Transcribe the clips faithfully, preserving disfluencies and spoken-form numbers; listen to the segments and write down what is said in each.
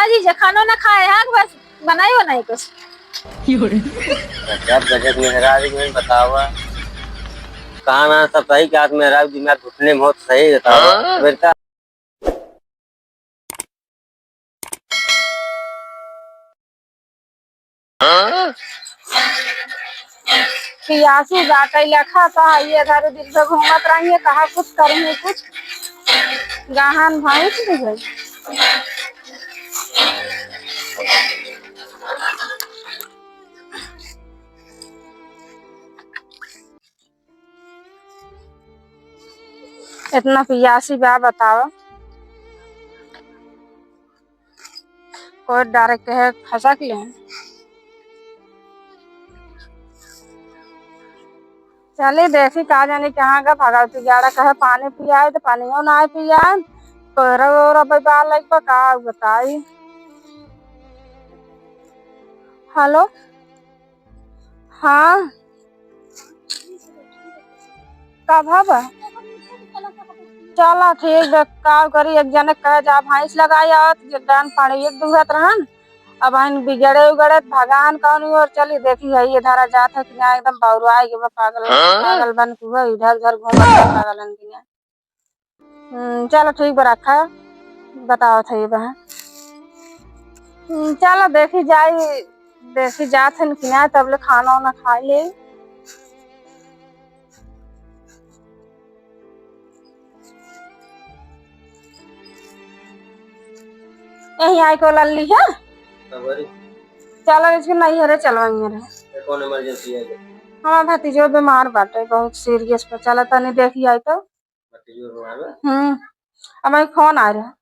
जी, जे खानो ना खाए है, बस बनाई बनाई कुछ। गजब, गजब मेहरारू में बतावा। कहाँ ना सब सही, क्या मेहरारू दिमाग घुटने में होत सही बतावा। हाँ? बेटा। पियासी बाटै लखा, तो ये इधर उधर से घूमत रही है, कहा कुछ करी है, कुछ गहन भैंस भी है। इतना पियासी बा, बतावा। कोई डारे के है, खसक ले। चली देखी, का जानी कहाँ का भगवती गाड़ा कहे पानी पियाए, तो पानियो ना पियाए। तोरा ओरा बेबार लग पा, का बताई। हेलो, हाँ, का भवा? चला ठीक बा, का करी, एक जने कहे जा भैंस लगाई आवत, जे डान पानी एक दुहत रहन, अब हन बिगड़े उगड़े भगवान कौन ओर चली देखी है, ये धरा जात है कि ना एकदम बौरुआ के बा, पागल, हाँ? पागल बन के हुआ, इधर उधर घूमत है पागलन की ना। हम्म, चलो ठीक बा, रखा, बतावत है ये बहन। हम्म, चलो देखी जाई, देखी जात हन कि ना, तब ले खाना वाना खा ले। यही आई को लल्ली है। खबर? चलो इसको नहीं है रे, चलो यहीं रे। ये कौन emergency है? हमार भतीजो बीमार बाटे, बहुत serious बा। चलो तनी देखी आई तो। भतीजो बीमार बा? हम्म, अब एक फोन आ रहा।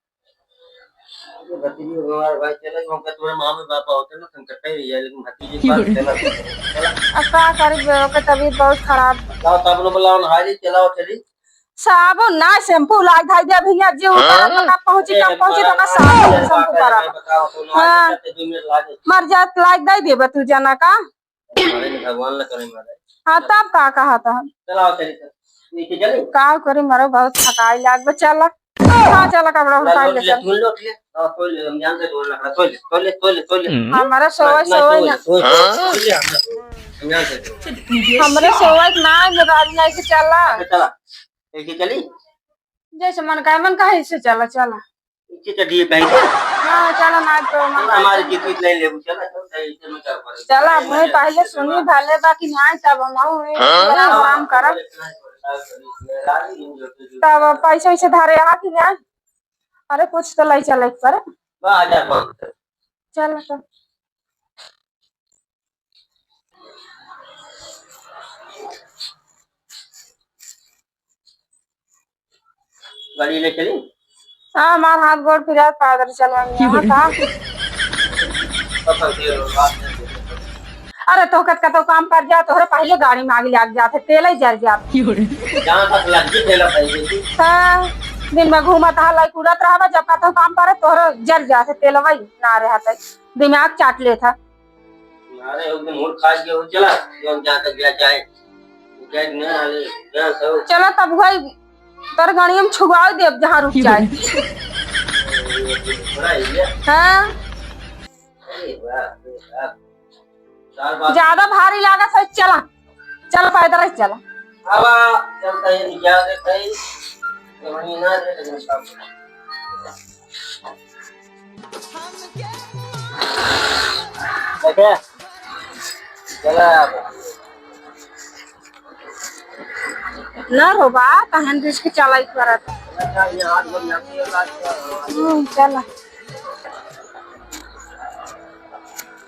ये भतीजो बीमार भाई, चलो, वहाँ पे तुम्हारे माँ बाप होते ना, तुम कट्टे ही है, लेकिन भतीजे की बात बोले? चला, चला। अब का करी बे, ओके तबीयत बहुत खराब। लाओ, साबुन बुलाओ, नहा ली, चलाओ, चली। साबुन ना, shampoo लाग धाई दे भैया, जी, ऊपर हाँ? कब पहुँची, अरे, कब पहुँची, तो का साबुन अरे, shampoo अरे, करा। बताओ, तो नहा हाँ। के दो मिनट लागे। मर जात, लाग दे देबे तू जना का। अरे भगवान ला करे मारे। हाँ, तब का कहा था? चलाओ, चली, चल। नीचे चली। का करी, मरो बहुत थकाई लाग बे, चला। हाँ, चला, कपड़ा उठा ले, चल। धुल लो, धुल लो। हाँ, धुल लो, हम जानते हैं, धुल लो, धुल लो, धुल लो, धुल लो। हमारा सोवत, ना, ना, सोवत धुल ना। लो, धुल लो, धुल लो, हम जानते हैं। हमारा सोवत ना, ये गाड़ी लेके चला। अच्छा, चला। लेके चली? जैसे मन का, मन का है, इससे चला, चला। इनके चड्ढी पहन के। हाँ, चला ना तो, मन चला, हमारे का जीत वीत नहीं लेबू, चला, चल, सही से मैं क्या करूँ? चला, नहीं, वही नहीं, पहले नहीं, सुनी, नहीं। भले बा कि नहीं, तब हम आऊ, हाँ? आराम, आराम करब। हाँ, हाँ, हाँ, हाँ। तब पैसा वैसे धरे आ कि नहीं? अरे, कुछ तो लाई चले पर। बा, हजार पाँच सौ। चल, तो। गाड़ी ले चली? हाँ, हमार हाथ गोड़ पिरात, पैदल चलवाएंगे। हाँ, का? पसंद के बात नहीं। अरे, तोहके कतौ काम पर जा, तोहरे पहिले गाड़ी में आग लाग जात है, तेल ही जर जात। जहाँ तक लग गई, तेल पाई गई। हाँ, दिन में घूमत हा, लाई कूदत रहबा, जब कतौ काम परे, तोहरे जर जात है, तेल वही ना रहत है, दिमाग चाट लेत है। अरे, एकदम मूड खास के हो, चला, जो जहाँ तक गया जाए। जाए कि नहीं, अरे, गया सब। चला तब भाई, तोर गाड़ी हम छुआई देब, जहाँ रुक जाए। बड़ा ही है। हाँ। अरे, वाह, अरे, वाह। चार बात। ज्यादा भारी लागत है, चला। चल, पैदल ही चला। अब चलता है, क्या देखता है? तो वहीं ना दे, लेकिन सब। देखे? चला अब। ना रोबा, तहन रिस्क चलाई करत। हम्म, चला।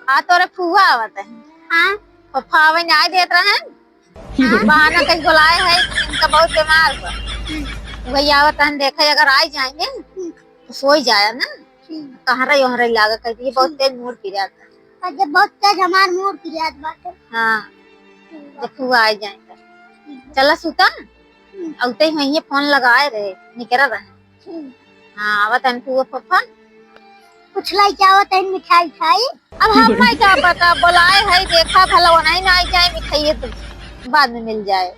आ, तोरे फुआ आवत है। हाँ? फुआ आवे ना देत रहे। हाँ? बहाना कहीं बुलाए है, इनका बहुत बीमार बा। हम्म। वही आवत हन, देखे अगर आ ही जाएंगे, हम्म। तो सोई जाया ना। हम्म। कहाँ रही, वहाँ रही लागा, कह दिए, बहुत हम्म। तेज मूड पिरात है। और जब बहुत तेज हमार मूड पिरात बाटे। हाँ। हम्म। तो फुआ आ जाएंगे। हम्म। चला सुता। हम्म। अउते ही वहीं फोन लगाए रहे, निकरा रहे। हम्म। हाँ, आवत हन फुआ फफन। कुछ लाई के आवत हन मिठाई उठाई। अब हम्मे का पता, बोलाए है, देखा भला ओनही ना आई जाए, मिठाइये तो बाद में मिल जाए।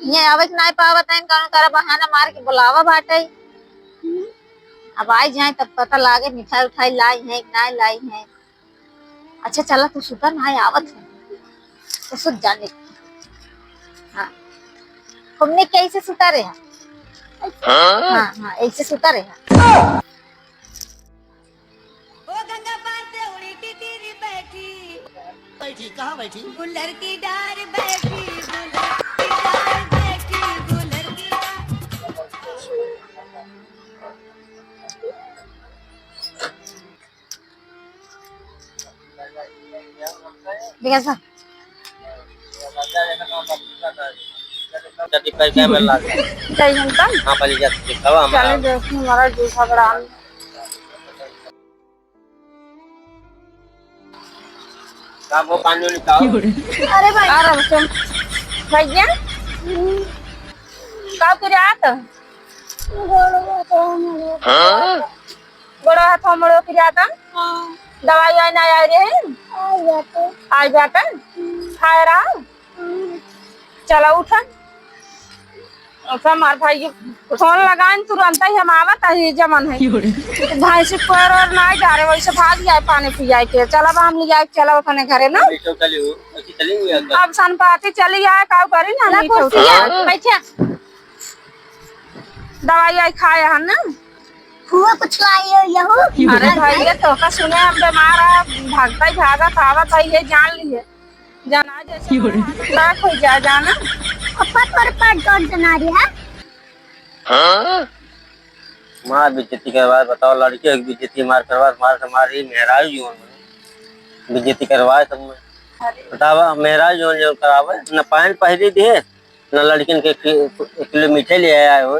ये आवे के नाय पावत है, कौन करा बहाना मार के बोलावा बाटे। हम्म। अब आई जाए तब पता लागे मिठाई उठाई लाई है कि नाहीं लाई है। अच्छा चला तू सुता ना, आवत है तो सुत जाने। हाँ। हमने कैसे सुता रहे? हाँ, हाँ, ऐसे सुता रहे। ओ गंगा पार से उड़ी टिटरी बैठी। बैठी, कहाँ बैठी? गुलर की डार बैठी, गुलर की डार बैठी, गुलर की डार। देखा सा? जल्दी पैसा में ला दे। जय हिंद का। हाँ, पहले जा, दिखावा हमारा। चले देखी हमारा जूस हगड़ा। का वो पानी निकाल। अरे भाई। अरे सुन, भैया, का करे आत? हाँ? गोड़ो हाथो मोड़ो फिर आता? हाँ। दवाई वाई ना आए रहे? आ जाता। आ जाता? हम्म। खाए रहा? हम्म। चला उठा। अच्छा, हमार भाई के फोन लगाइन, तुरंत ही हम आवत ही, जमन है। क्यों रे? भैंसी कोर और ना जा रहे, वैसे भाग जाए पानी पियाए के। चला बा, हम लिया के चला अपने घरे ना। बैठो, चली हो, ऐसी चली हुई है। अब संपाती चली आए, का करी ना, चला, नहीं कुर्सी उठा। आ, बैठा। दवाई आई खाए हन ना? हुआ कुछ लाई हो यहू? अरे भाई, ये तो का सुने हम बीमार है, भागता ही भागत आवत है, ये जान लिए। जाना जैसे क्यों रे? हमारा हाथ हो जाए, जाना। पप्पा तोर पर डर जना रही है। हाँ? मार बेइज्जती करवा, बताओ, लड़की की बेइज्जती मार करवा, मार के मार, ये मेहरारू जीवन में बेइज्जती करवाए सब में। अरे। बतावा, मेहरारू जीवन जो करावे, न पैंट पहरी दिए, न लड़किन के कि-, एक किलो मिठाई ले आया हो,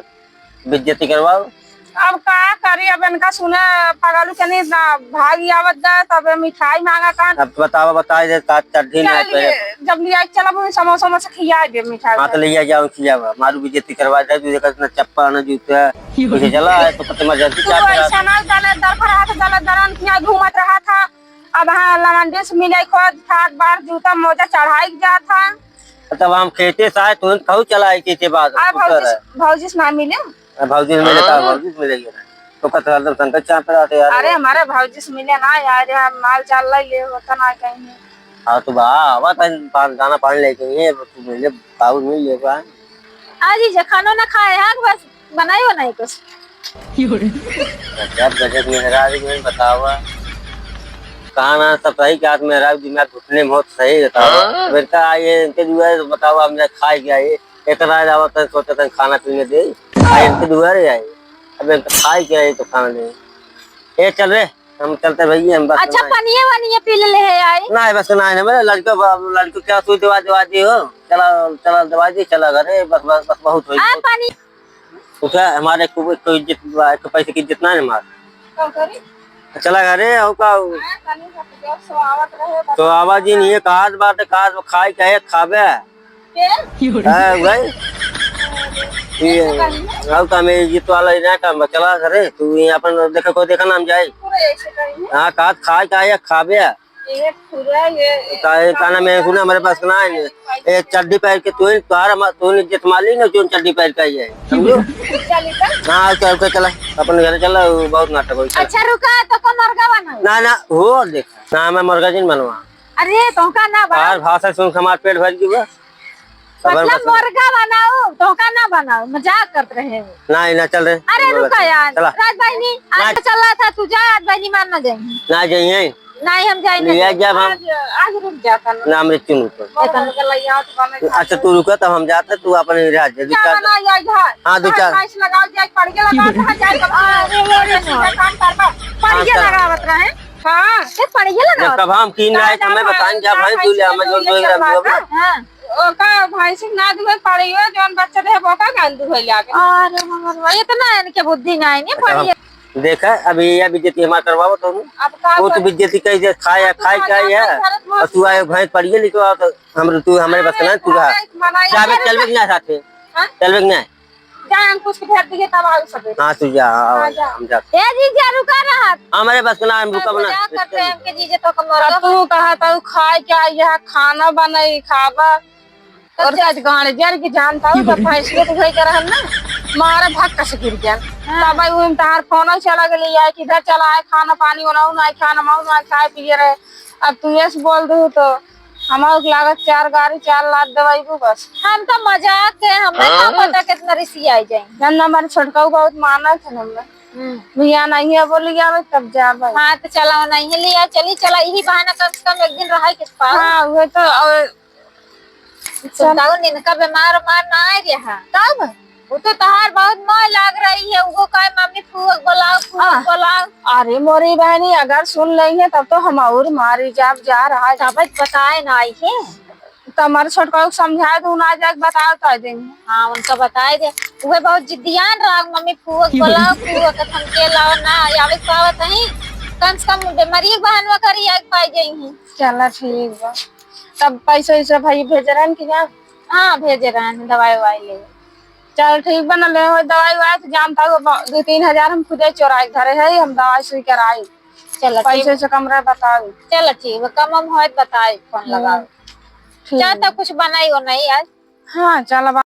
बेइज्जती करवाओ। अब का करी, अब इनका सुने पगलू के नहीं ना भाग आवत जाए, तब मिठाई मांगा का। अब बतावा, बताई दे, का चड्ढी ना चल पहले। ये, जब लिया चलब, उन्हें समोसा, समोसा खिया दे मिठाई हाँ, तो का। ले जाओ, खियावा। मारू बेइज्जती करवा दे, तू देखा इतना चप्पल ना जूता। क्यों? तुझे चला है, तो कते मर्जेंसी तू चाह पिला ऐसा दे। ना दले दर पर हाथ दले दरन किया घूमत रहा था। अब हाँ, लवंडे से मिले, खोज खाट बार जूता मोजा चढ़ाई के जात था। तब हम खेते से आए, तुरंत कहू चला आई के बाद, अरे उतर भौजी है। से, भौजी से ना मिले। अब भौजी से मिले, तब हाँ। भौजी से मिलेगी ना। तो कत हरदम संकट चाह पे रहते यार। अरे हमारे भौजी से मिले ना यार, यार माल चाल लाई ले होता ना कहीं। हाँ, तो बा, आवा था पान, दाना पानी लेके ये, तू मिले, काबू मिल ले बा। आज ही जे खानो ना खाए है, बस बनाई बनाई कुछ। गजब, गजब मेहरारू में बतावा। कहा ना, सब सही कहा, मेहरारू दिमाग घुटने में होत सही बतावा। हाँ? बेटा, ये इनके दुआरे तो बतावा, हम जाए खाए क्या ये? इतना आवत है, सोचत है खाना पीने दे। आ, इनके दुआरे आए। अब इनके खाए क्या ये तो खाना दे। ए, चल रे, हम चलते भैया, हम बस अच्छा, ना। पनिया वनिया पी ले है आई? ना, बस ना, ना, मेरा लड़का, लड़का क्या सुई दवा, दवा दी हो? चला, चला, दवा दी, चला घरे, बस, बस, बस बहुत होई, आ, बहुत। पानी। उठा, हमारे को, को इज्जत, को पैसे की इज्जत ना है हमारे। का करी? चला घरे, और का? हाँ, तनी सा तो सो आवत रहे, बस। तो आवाज ही नहीं है, कहा बात है, कहा खाए, कहे खाबे। के? हाँ, भाई। ये, और का, हमें इज्जत वाला ही ना काम, चला घरे, तू ये अपन देखा, कोई देखा ना हम जाए। पूरे ऐसे कहीं है। हाँ, कहा खाए, कहे खाबे। ये पूरा ये काहे, का नाम है, सुना, हमारे पास ना है। ये चड्डी पहन के तू ही, तोहार हम, तू ही इज्जत माली ना, क्यों चड्डी पहन के आई है, समझो? चली तो। हाँ, चल के चला, अपन घर चला, वो बहुत नाटक होई, चला। अच्छा, रुका, तो का मुर्गा बनाओ? ना, ना, हो, देख, ना, मैं मुर्गा जिन बनवा। अरे, तो का ना बा? यार, भाषा सुन के हमार पेट भर गया। मतलब, मुर्गा बनाओ, तो का ना बनाओ, मजाक करत रहे हो। नहीं, ना, चल रे। अरे, रुका यार, चला। राज बहिनी, आज ना। चल रहा था, तू जा, आज बहिनी मान ना जाएंगे। ना जाइए। नहीं, हम जाए ले नहीं। जा, हम। आज, आज रुक जाता ना। ना, हम रुक क्यों रुको? बहुत हो गया, यार, तो बने अच्छा, तू रुका, तब हम जाते, तू अपन ही रह जा, दो क्या चार बना, यार, घर? हाँ, दो घर चार। टाइल्स लगाओ, जाए, पड़िया लगाओ, कहाँ जाए, कब अरे, अरे, अरे, सीधा काम करबा। पड़िया हाँ, चल। लगावत रहे। हाँ, ये पड़िया जब लगावत। कब हम कीन आए, समय बताएं, जा भाई, तू ले, हमें जोर जोर रख दियो। हाँ। ओका भैंसी ना दुहे पड़ियो, जौन बच्चा रहे, ओका गान दुहे लागे। अरे हमर भाई, इतना इनके बुद्धि ना है, नहीं अच्छा, हम पड़िए। देखा, अभी ये बेइज्जती हमार करवावत हो। अब का वो तो करे? बेइज्जती कही दे, खाए, अब तू खाए, खाए है। घर में और तू आए, भैंस पड़िए, लेके आओ, तो हम, तू हमारे बस अरे, ना, तू रहा। मनाई, मनाई जाबे, करे चलबे ना। कि ना साथे? हाँ? चलबे कि ना? जा, हम कुछ भेज दिए, तब आओ सबेरे। हाँ, तू जा, आओ, हाँ, जा। हम जाते। ए जीजा, रुका रहा। हमारे बस ना, हम रुका बना। मजाक करते हैं, हमके जीजा तो कम अब तू कहा था, खाए क्या, यहाँ खाना बनाई, खाबा। और क्या गाड़ी जर की जानता हूँ, जब भैंस के तो वही कर हम ना। मारे भक्क से गिर गया। हाँ। तब भाई उन तहार फोन चला गेली है कि इधर चला है, खाना पानी बनाऊ ना, खाना माऊ ना, खाए पिए रहे। अब तू ये से बोल दू तो हमहू के लागत चार गाड़ी चार लात देवाई बस। हम तो मजाक के, हमें का हाँ। पता कितना रिसियाई जाए। ना, ना, हमारे छोटकाऊ बहुत मानत है हमें। हम्म। भैया नहीं है बोली जावे तब जावे। हाँ, तो चला नहीं है लिया, चली चला, यही बहाना कम से कम एक दिन रहा के पाओ। हाँ, वो तो, और सुनताऊ निनका बीमार उमार ना आए रहा। तब? वो तो तहार बहुत मोह लाग रही है, वो कहे, "मम्मी फूहक बोलाओ, फूहक आ। बोलाओ।" अरे मोरी बहनी, अगर सुन लेंगे तब तो हम और मारी जाब जा रहा है। तब बताए ना आई है। तो हमारे छोटका को समझाए दो ना, जाके बताओ तो देंगे। हाँ, उनका बताए दे। वो बहुत जिद्दियान रहा, "मम्मी फूहक बोलाओ, फूहक के हम के लाओ ना, आवे पावत नहीं।" कम से कम बीमारी के बहानवा करी, आके पाई जाई हैं। चला ठीक बा। तब पैसा वैसा भाई भेज रहन कि ना? हाँ, भेजे रहन, दवाई ववाई ले। चल ठीक बा ना, ले हो दवाई ववाई तो जानता हो, ब-, दो तीन हजार हम खुदे चोराई के धरे है, हम दवाई सुई कराई। चलो, पैसे ठीक। से कम रहे बताओ। चलो, ठीक बा, कम हम होए तो बताई, फोन हम्म। लगाओ। ठीक। चाय तो कुछ बनाई हो नहीं आज? हाँ, चल अब